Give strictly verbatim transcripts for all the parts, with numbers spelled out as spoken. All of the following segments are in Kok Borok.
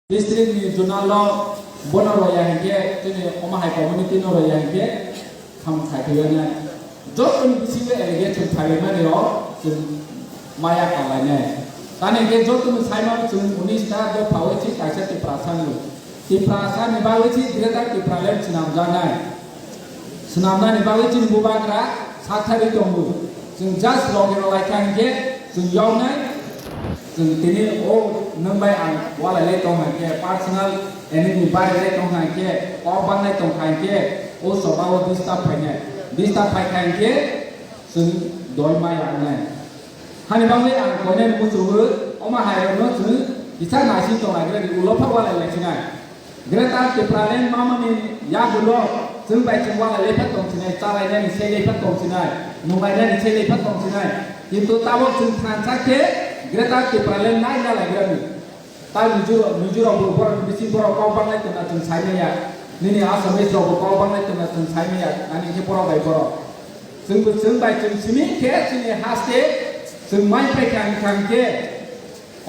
District ni journal o bono roya hinkhe, chini omo hai community no roya hinkhe, kham khai thwiya nai. Joto ni bisingo allegation phailaimani rok chwng maya kalainai. Tani hinkhe joto ni saimano chwng unis ta dopha wi si kaisa Tiprasa ni. Tiprasa ni bagwi si Greater Tipraland swnamjaknai. Swnamnani bagwi chini bubagra sakthari tongo. Chwng just logi rwlai kha hinkhe chwng yoknai. Chwng tini o nwng bai ang walai lai tong kha hinkhe, personal enemy barilai tong kha hinkhe, kok banglai tong kha hinkhe, o choba o disturb phainai. Disturb phai kha hinkhe chwng doi ma yaknai. Hani bagwi ang koinani muchungo, omo hai rokno chwng kisa naising tong lai gra di, ulo pha walai lai sinai. Greater Tipraland mamani yagulo chwng bai chwng walai lai pha tong sinai, chalainani sai lai pha tong sinai, nunglainani sai lai pha tong sinai. Kintu tabok chwng thansa khe Greater Tipraland nai na lai gra di. Ta Mizoram, Mizoram bo borok ni bisingo borok kok banglai tongna chwng sai maya. Nini Assamese rok bo kok banglai tongna chwng sai maya. Ani khe borok bai borok. Chwng bo chwng bai chwng simi khe chini haste chwng mai pai kha wng kha khe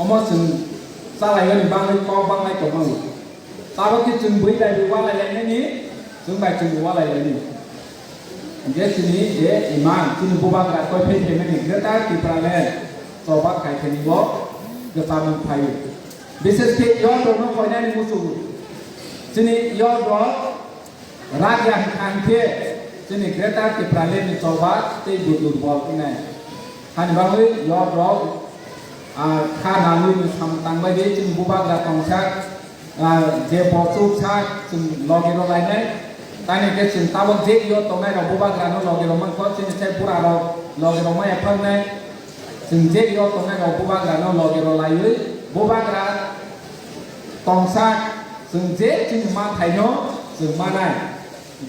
omo chwng chalaio ni bagwi kok banglai tongmani. Tabok khe chwng bui bai bo walai lainani, chwng bai chwng bo walai lainani. Hingke chini je iman, chini bubagra koi phai phaimani Greater Tipraland choba khai khani bo kwcham wng phaio. Bishes khe yorok no koinani muchungo. Chini yorok rak ya hwnkha hwnkhe chini Greater Tipraland ni choba tei bo durbol wngnai. Hani bagwi yorok, ah, kha nangwi ni samung tangbai di chini bubagra tongsa. Ah, je bo chuksa chwng logi rw lainai, tani khe chwng tabok je yo tongnai rok bubagra no logi rw mankho, chini sai bura rok logi rw maya phangnai, chwng je yo tongnai rok bubagra no logi rw laiwi bubagra tongsa chwng je chini manthai no chwng manai.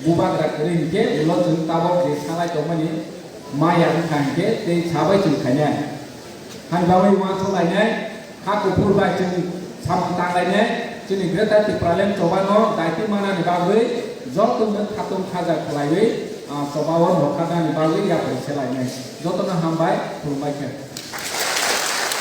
Bubagra kwrwi hinkhe ulo chwng tabok je salai tongmani maya wngkha hinkhe tei sabai chwng khainai. Hani bagwi uansuk lainai, ha kuphur bai chwng samung tang lainai, chini Greater Tipraland chobano daitwi manani bagwi jotono khatung khaja khlaiwi, ah, chobao nokharnani bagwi yapri se lainai. Jotono hambai, khulumbai khe.